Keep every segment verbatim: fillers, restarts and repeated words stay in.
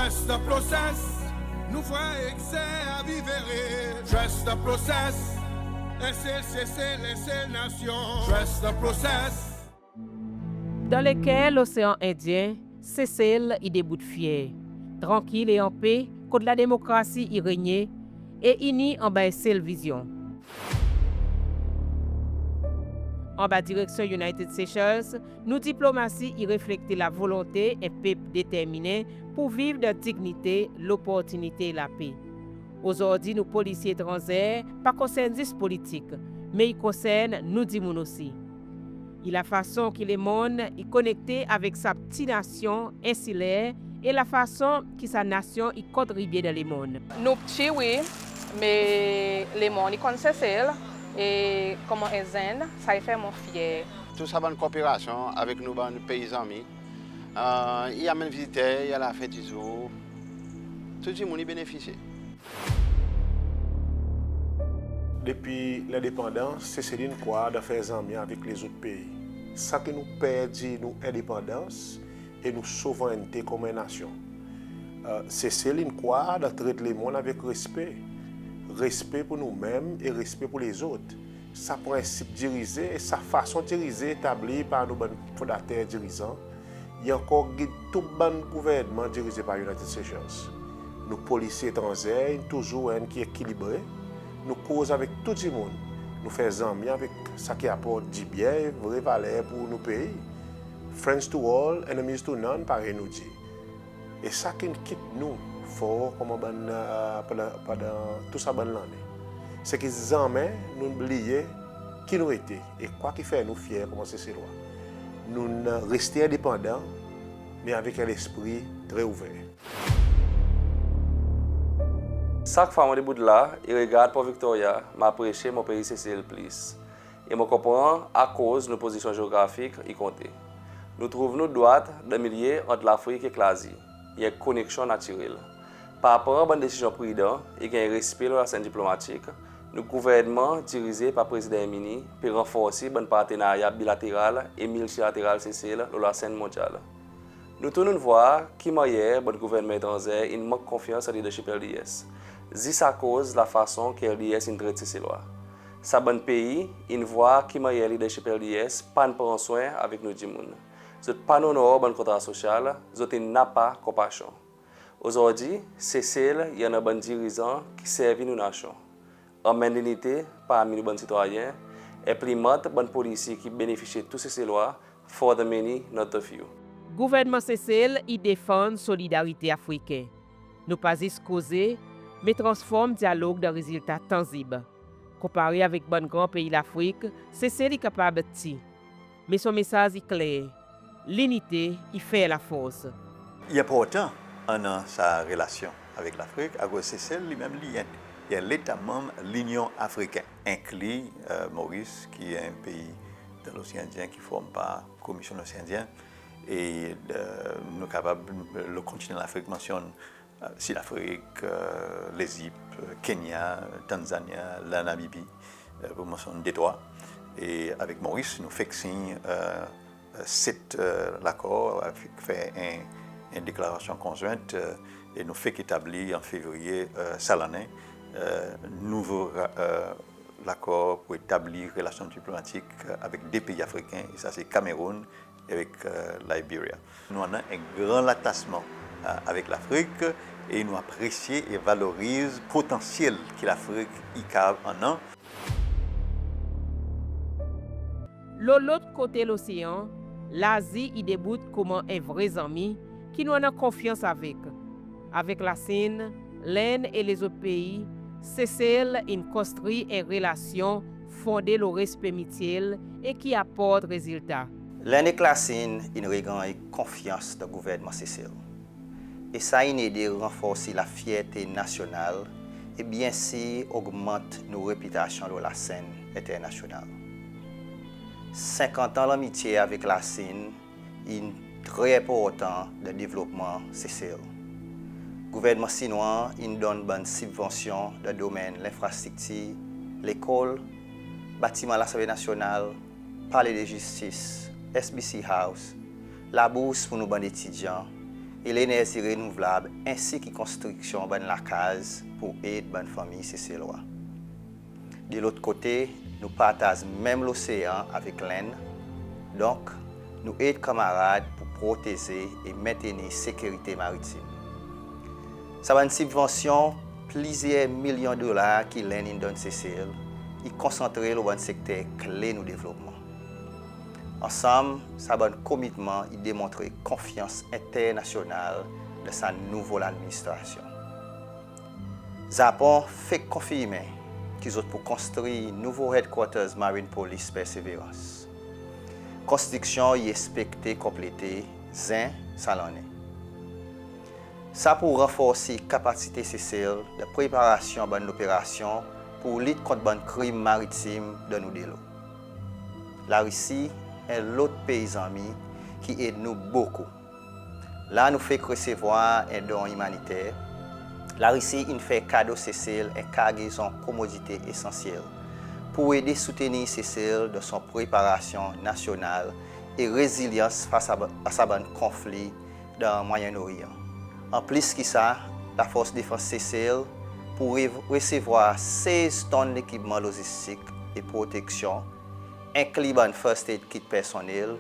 Trust the process. Nou vwar egze a vivere. Trust the process. Sesel, Sesel, Sesel nasyon. Trust the process. Dan leker Losean Endyen, Sesel i debout fyer, trankil e anpe, kot lademokrasi i renye e ini anba en sel vizyon. Anba direksyon United Seychelles, nou diplomasi i reflekte lavolonte en pep determinen pour viv dan dignite, loportinite e lape. Ozordi nou polisi etranzer pa konsern zis politik, me i konsern nou dimoun osi. I lafason ki lemonn i konekte avek sa pti nasyon ensiler e lafason ki sa nasyon i kontribye dan lemonn. Nou pti wi, me lemonn i konn Sesel, e konman en zenn, sa i fer mwan fyer. Tou sa bann koperasyon avek nou bann pei zanmi, i anmenn viziter, i a lafen dizour, tou dimoun i benefisye. Depi lendepandans, Sesel in krwar dan fer zanmi avek lezot pei. Sa ki nou perdi nou endepandans e nou souvrennte konman en nasyon. Sesel in krwar dan tret lemonn avek respe. Respe pour nou menm e respe pour lezot. Sa prensip dirize e sa fason dirize etabli par nou bann fondater dirizan, i ankor gid tou bann gouvernman dirize par United Seychelles. Nou polisi etranzer in touzour enn ki ekilibre, nou koz avek tou dimoun, nou fer zanmi avek sa ki aport dibyen e vre valer pour nou pei. Friends to all, enemies to none, parey nou dir. E sa ki'n kit nou for konman bann, pandan, pandan tou sa bann lannen, se ki zanmen nou'n bliye ki nou ete e kwa ki fer nou fyer konman Seselwa. Nou'n reste endepandan, me avek en lespri tre ouver. Sak fwa mon debout la e regard Pon Viktorya, mon apresye mon pei Sesel plis. E mon konpran akoz nou pozisyon zeografik i konte. Nou trouv nou dwat dan milye ant Lafrik ek Lazi, i en koneksyon natirel. Par pran bann desizyon pridan e ganny respe lo lasenn diplomatik, nou gouvernman dirize par Prezidan Herminie pe ranforsi bann partenarya bilateral e miltilateral Sesel lo lasenn mondyal. Nou tou nou'n vwar ki mannyer bann gouvernman etranzer in mank konfyans dan leadership L D S, zis akoz lafason ki L D S in tret Seselwa. Sa bann pei in vwar ki mannyer leadership L D S pa'n pran swen avek nou dimoun. Zot pa'n onor bann kontra sosyal, zot in napa konpasyon. Ozordi, Sesel i annan bann dirizan ki servi nou nasyon, anmenn linite parmi nou bann sitwayen, enplimant bann polisi ki benefisye tou Seselwa, for the many, not the few. Gouvernman Sesel i defann solidarite Afriken. Nou pa zis koze, me transform dyalog dan rezilta tanzib. Konpare avek bann gran pei Lafrik, Sesel i kapab pti, me son mesaz i kler, linite i fer lafors. I enportan annan sa relasyon avek Lafrik, akoz Sesel li menm li en, i en Leta manm Linyon Afriken, enkli Moris ki en pei dan Losean Endyen ki form par Komisyon Losean Endyen, e nou kapab, lo kontinan Lafrik, mansyonn Sid Afrik, Lezip, Kenya, Tanzania, la Namibi, pour mansyonn detrwa. E avek Moris nou fek siny set lakor, fek fer en, en deklarasyon konzwent, e nou fek etabli an Fevriye sa lannen nouvo lakor pour etabli relasyon diplomatik avek de pei Afriken, e sa se Kameroun avek Liberia. Nou annan en gran latasman avek Lafrik e nou apresye e valoriz potansyel ki Lafrik i kapab annan. Lo lot kote losean, Lazi i debout konman en vre zanmi ki nou annan konfyans avek. Avek Lasin, Lenn e lezot pei, Sesel in konstri en relasyon fonde lo respe mityel e ki aport rezilta. Lenn ek Lasin in reganny konfyans dan gouvernman Sesel. E sa in ede ranforsi lafyerte nasyonal e byensir ogmant nou repitasyon lo lasenn enternasyonal. Senkant an lanmitye avek Lasin in tre enportan dan devlopman Sesel. Gouvernman sinwa in donn bann sibvansyon dan domenn lenfrastriktir, lekol, batiman Lasanble Nasyonal, Palais de Justice, S B C House, labours pour nou bann etidyan, e lenerzi renouvlab, ensi ki konstriksyon bann lakaz pour ed bann fanmir Seselwa. De lot kote, nou partaz menm losean avek Lenn, donk nou ed kanmarad pour proteze e mentenir sekirite maritim. Sa bann sibvansyon, plizyer milyon dolar ki Lenn in donn Sesel, i konsantre lo bann sekter kle nou devlopman. Ansanm, sa bann komitman i demontre konfyans enternasyonal dan sa nouvo ladministrasyon. Zapon fek konfirmen ki zot pou konstri nouvo headquarters Marine Police Perseverance. Konstriksyon i ekspekte konplete Zen sa lannen. Sa pou ranforsi kapasite Sesel dan preparasyon bann loperasyon pour lit kont bann krim maritim dan nou delo. Larisi, en lot pei zanmi ki ed nou bokou. La nou fek resevwar en don imaniter. Larisi in fer kado Sesel en kargezon komodite esansyel pour ede soutenir Sesel dan son preparasyon nasyonal e rezilyans fas a, a sa bann konfli dan Mwayen Oryan. Anplis ki sa, Lafors Defans Sesel pou re-, resevwar sez tonn lekipman lozistik e proteksyon, enkli bann first aid kit personnel,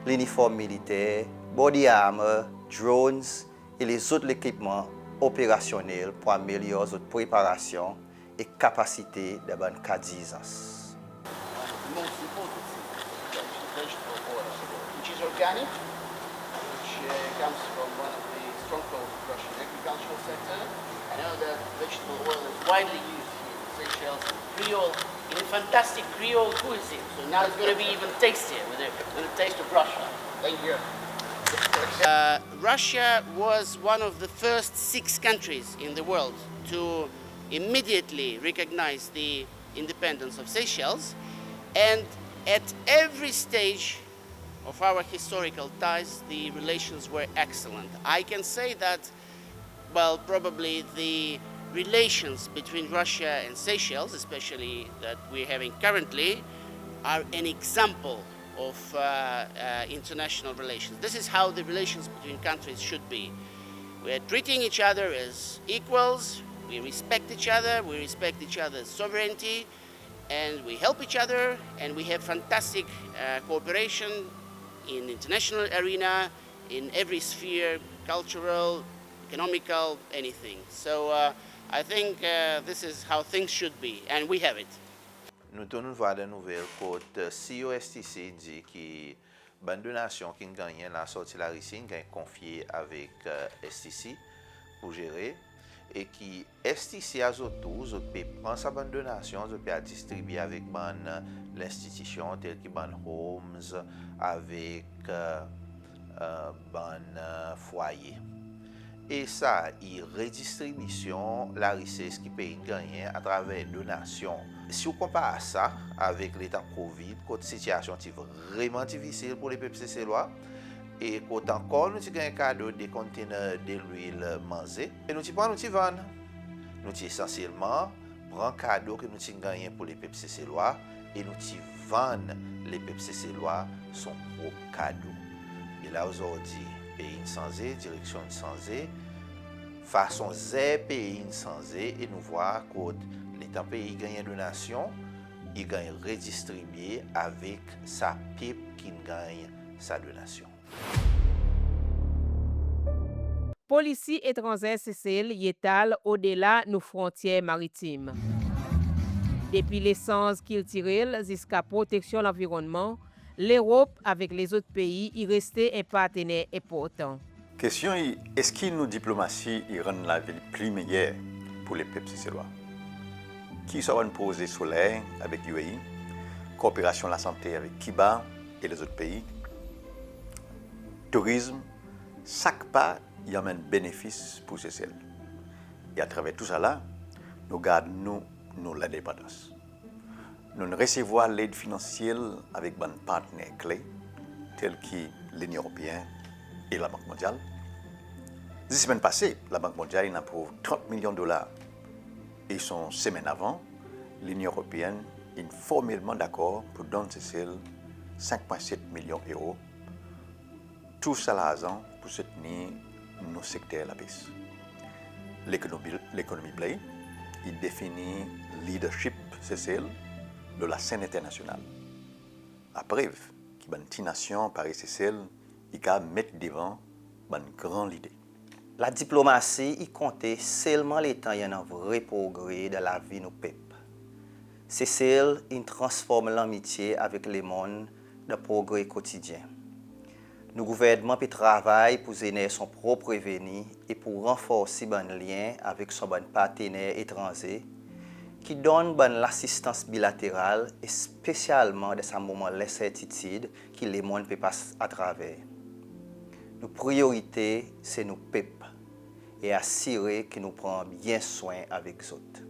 liniform militer, body armor, drones e lezot lekipman operasyonnel pour amelyor zot preparasyon e kapasite dan bann ka dirzans. One of the most important things is the vegetable oil, which is organic, which, uh, comes from one of the strongholds of Russian agricultural sector. I know that vegetable oil is widely used here in Seychelles in Creole, in a fantastic Creole cuisine. So now it's gonna be even tastier with a, with a taste of Russia. Thank you. Uh, Russia was one of the first six countries in the world to immediately recognize the independence of Seychelles, and at every stage of our historical ties, the relations were excellent. I can say that, well, probably the relations between Russia and Seychelles, especially that we're having currently, are an example of, uh, uh, international relations. This is how the relations between countries should be. We are treating each other as equals, we respect each other, we respect each other's sovereignty, and we help each other, and we have fantastic, uh, cooperation in international arena, in every sphere, cultural, economical, anything. So, uh, I think, uh, this is how things should be, and we have it. Nou tou nou'n vwar dan nouvel kot, e, CEO STC in dir ki bann donasyon ki'n gannyen la sorti Larisi in ganny konfye avek, e, STC pour jere, e ki STC a zot tour, zot pe pran sa bann donasyon, zot pe al distribye avek bann, e, lenstitisyon tel ki bann homes, avek, e, e, bann, e, fwaye. E sa i redistribisyon larises ki pei in gannyen atraver donasyon. Si ou konpar sa avek letan COVID, kot sitiasyon ti vreman difisil pour lepep Seselwa, e kot ankor nou ti ganny kado de konteyner delwil manze, e nou ti pran, nou ti vann. Nou ti esansyelman pran kado ki nou ti'n gannyen pour lepep Seselwa e nou ti vann lepep Seselwa son prop kado. E la ozordi, pei in sanze, direksyon in sanze, fason zer pei in sanze, e nou vwar kot letan pei i ganny en donasyon, i ganny redistribye avek sa pep ki'n ganny sa donasyon. Polisi etranzer Sesel i etal odela nou frontyer maritim. Depi lesanz kiltirel ziska proteksyon lanvironnman, Lerop avek lezot pei i reste en partner enportan. Kestyon i, eski nou diplomasi i rann lavi pli meyer pour lepep Seselwa? Ki sa bann proze soler avek UAE, kooperasyon lasante avek Kiba e lezot pei, tourizm, sak pa i anmenn benefis pour Sesel. E atraver tou sa la, nou gard nou, nou lendepandans. Nou'n resevwar led finansyel avek bann partner kle, tel ki Linyon Eropeen e Labank Mondyal. Zis semenn pase, Labank Mondyal in aprouv trant milyon dolar. E son semenn avan, Linyon Eropeen in formelman dakor pour donn Sesel senk pwen set milyon euro. Tou sa larzan pour soutenir nou sekter lapes. Lekonomi, lekonomi bley i defini leadership Sesel lo lasenn enternasyonal. Laprev ki bann pti nasyon parey Sesel i kapab met devan bann gran lide. Ladiplomasi i konte selman letan i annan vre progre dan lavi nou pep. Sesel in transform lanmitye avek lemonn dan progre kotidyen. Nou gouvernman pe travay pour zener son prop reveni e pour ranforsi bann lyen avek son bann partner etranze ki donn bann lasistans bilateral, espesyalman dan sa moman lensertitid ki lemonn pe pas atraver. Nou priyorite se nou pep e asire ki nou pran byen swen avek zot.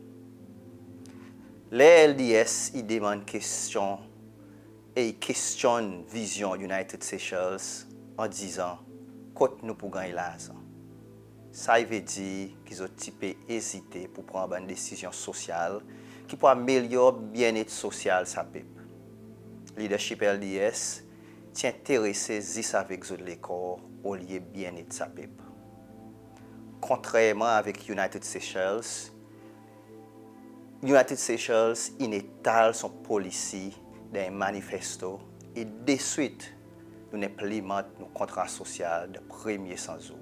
Ler L D S i demann kestyon e i kestyonn vizyon United Seychelles an dizan kot nou pou ganny larzan. Sa i vedir ki zot ti pe ezite pour pran bann desizyon sosyal ki pou amelyor byennet sosyal sa pep. Leadership L D S ti enterese zis avek zot lekor olye byennet sa pep. Kontrerman avek United Seychelles, United Seychelles in etal son polisi dan en manifesto e deswit nou'n enplimant nou kontra sosyal dan premye san zour.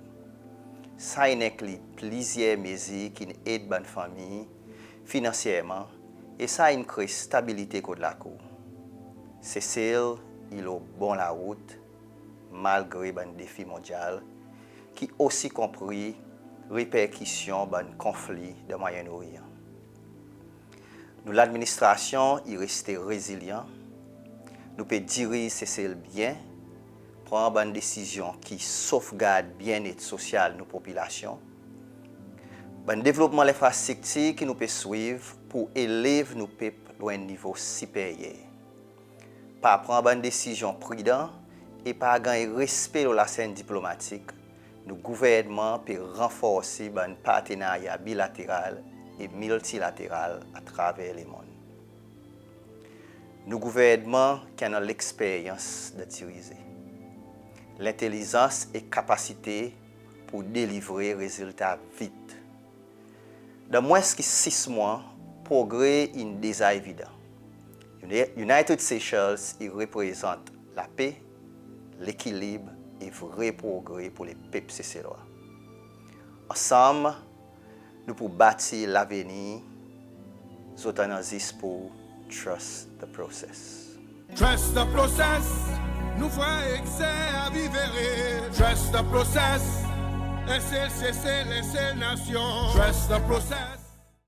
Sa in enkli plizyer mezir ki'n ed bann fanmir finansyerman e sa in kre stabilite kot lakour. Sesel i lo bon larout malgre bann defi mondyal ki osi konpri reperkisyon bann konfli dan Mwayen Oryan. Nou ladministrasyon i reste rezilyan. Nou pe diriz Sesel byen, pran bann desizyon ki sofgard byennet sosyal nou popilasyon. Bann devlopman lenfrastriktir ki nou pe swiv pou elev nou pep lo en nivo siperyer. Pa pran bann desizyon pridan e pa ganny respe lo lasenn diplomatik, nou gouvernman pe ranforsi bann partenarya bilateral e miltilateral atraver lemonn. Nou gouvernman ki annan leksperyans dan dirize, lentelizans e kapasite pour delivre rezilta vit. Dan mwens ki sis mwan, progre in deza evidan. Uni-, United Seychelles i reprezant lape, lekilib e vre progre pour lepep Seselwa. Ansanm, nou pou batir lavenir. Zot annan zis pour trust the process. Trust the process. Nou vwar egzer a vivere. Trust the process. En sel Sesel, en sel nasyon. Trust the process.